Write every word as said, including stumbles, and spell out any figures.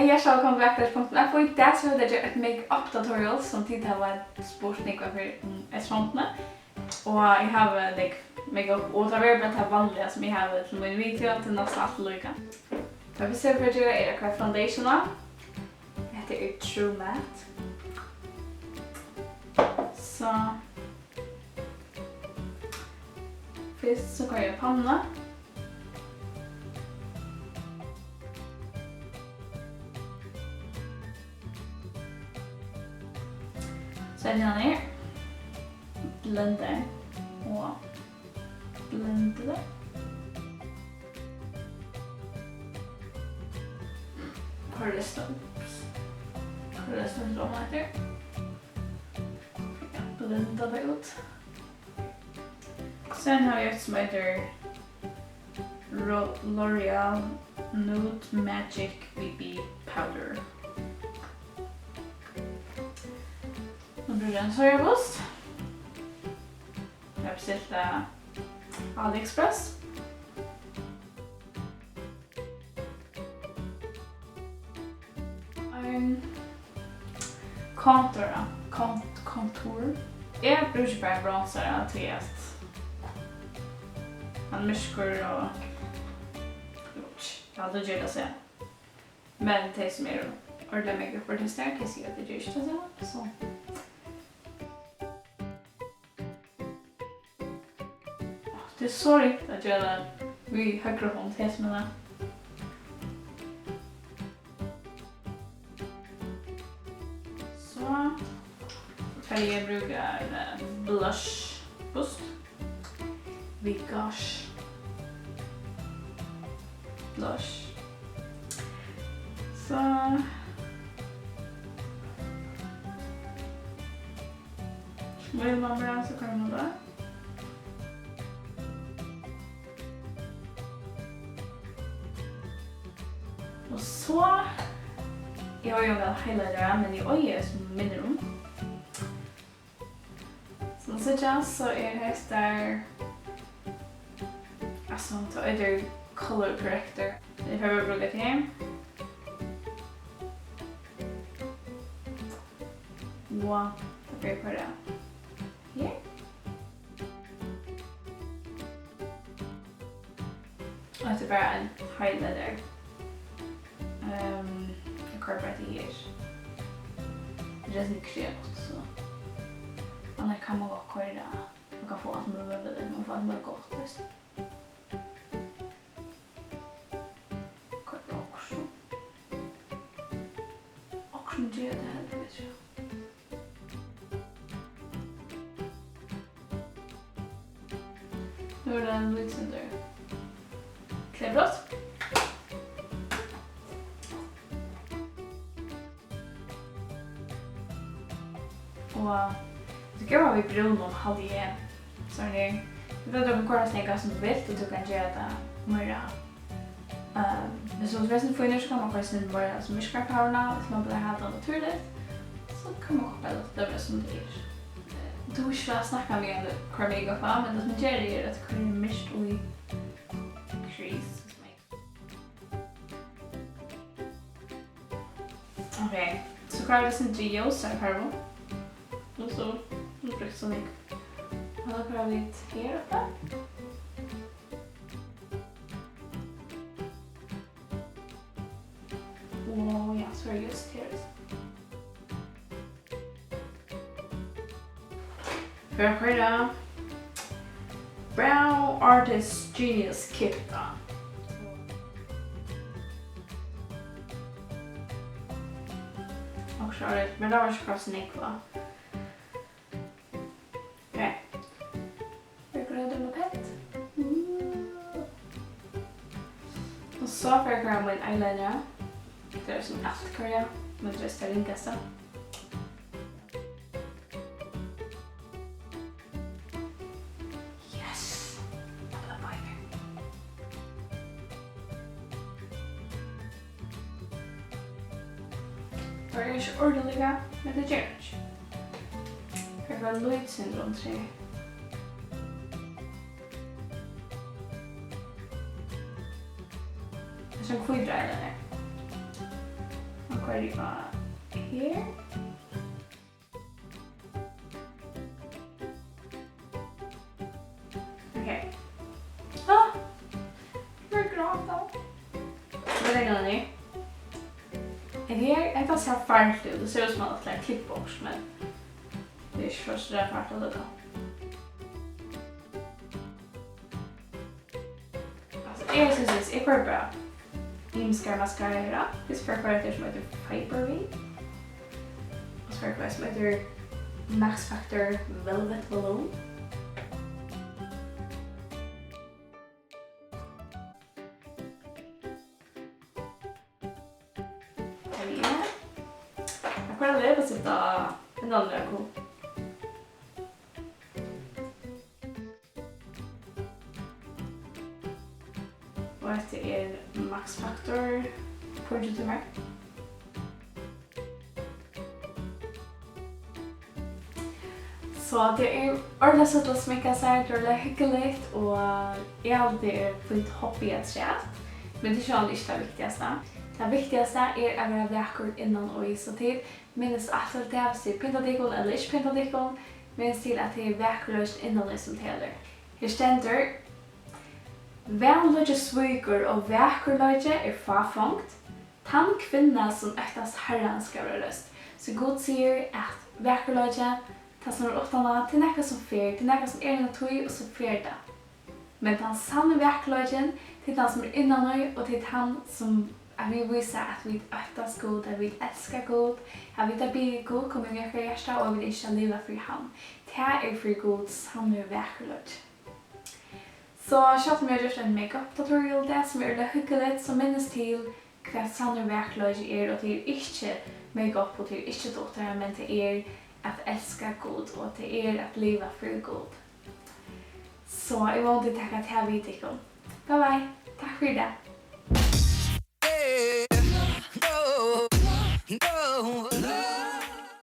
Hjartaliga vælkomin til Blackfresh punktum f o. Í dag so vil eg gera eitt make-up tutorial, sum tit hava spurt nógv eftir, um, eftir hondini. Og eg havi, like, make-up, og tað verður bara tað vanliga, sum eg havi til mín video, tað er næstan altíð líka. Tað fyrsta eg fari at gera, er at koyra foundation á. Hetta er True Matte. So, fyrst so koyri eg á pannuna. Setji hana her. Blenda og blenda tað. Koyri restina, ups. Koyri restina til oman eftir. Ja, blenda tað út. Síðan havi eg eitt sum eitur Ro-, L'Oréal Nude Magic B B Powder. Nú brúki eg ein soyabust. Eg havi bestilt av AliExpress. Ein contour, con-, contour. Eg brúki bara bronzara, tí at hann er myrkur og, ja, tað ger tað seg. Men tey sum eru ordiliga make-up-artistar, tey siga, at tað ger ikki tað sama, so. Tað er so ringt at gera tað við høgru hond, hesa meina. So fari eg at brúka ein, eh, blush bust. Visage blush. So. Smílmamma, so koyrir man tað. Og so, eg havi ongan highlighter, men eg eigi eitt sum minnir um. Sum tit síggja, so er hetta, altso, tað eitur color corrector. Eg fari at brúka tað her. Og tað fer eg at koyra her. Og hetta er bara ein highlighter. Ehm, eg koyri bara hetta her. Tað er sum kremt, so. Annars kann man gott koyra, man kann fáa alt møguligt, man kann fáa alt møguligt gott, veitst. Koyra okkurt. Okkurt sum ger tað heldur betri. Nú er tað ein lítið sindur kleprut. Og tað góða við brúnum, haldi eg, so er, tú kanst koyra snakka sum tú vilt, og tú kanst gera tað meira. Ehm, viss tú ert fínur, so kann man koyra sindur meira sum myrkari farvuna, viss man bara hevur tað natúrligt, so kann man koyra tað bara sum tað er. Eh, tú ert ikki at snakka við ein, koyra make-up á, men tað sum eg geri er at koyra myrkt í crease. Ok, so koyra vit sindur ljósari farvu. Og so, nú brúkti so nógv. Og so koyra vit her uppi. Og ja, so er júst her. Fer at koyra Brow Artist Genius Kit á. Okkurt árligt, men tað var ikki kravt so nógv á. Ok. Eg koyri tað pent. Mm. Og so fari eg at koyra mín eyeliner. Tað er sum alt koyra, men tað er tað ringasta. Yes! Alla beinir. Tað er ikki ordiliga, men tað ger tað ikki. Hetta var lítið sindur undir. Tað er ein hvítur eyeliner. Koyri eg á her. Ok. Ah! Eg vil gráta. Hvat er tað her? Hetta sær farligt út. Tað sær út sum at tað er klippað, men tað er ikki so, so farligt at lukka. Altso, eg synist, eg koyri bara ymiskar mascara. Fyrst fari eg at koyra hetta sum eitur Fiber Wing. Og so fari eg at koyra sum eitur Max Factor Velvet Balloon. Her er. Eg koyri líka at seta hendan her á. Og hetta er Max Factor fýraogtjúgu tímar. So tað er ordiliga stuttligt at sminka sær, tað er ordiliga hugnaligt, og eg haldi, tað er eitt fínt hobby afturat, men tað er sjálvandi ikki tað viktigasta. Tað viktigasta er at vera vakur innan í, so tit minnist altíð til tað, um tit pynta tykkum ella ikki pynta tykkum, minnist til, at tað er vakurleikin innan í, sum telur. Her stendur: Vanlíki svíkur og vakurleiki er fáfongd. Tann kvinna, sum óttast Harran, skal vera røst. So Gud sigur, at vakurleiki, tað sum er uttan á, tað er nakað, sum fer, tað er nakað, sum er eina tíð, og so fer tað. Men tann sanni vakurleikin, tað er tann, sum er innan í, og tað er tann, sum, at vit vísa, at vit óttast Gud, at vit elska Gud, at vit biðja Gud koma inn í okkara hjarta, og at vit ynskja at liva fyri hann. Tað er fyri Gud sannur vakurleiki. So sjálvt um eg havi gjørt ein make-up tutorial í dag, sum er øgiliga hugnaligt, so minnist til, hvat sannur vakurleiki er, og tað er ikki make-up, og tað er ikki duktar, men tað er at elska Gud, og tað er at liva fyri Gud. So eg vóni, tit taka tað við tykkum. Bye bye. Takk fyri í dag.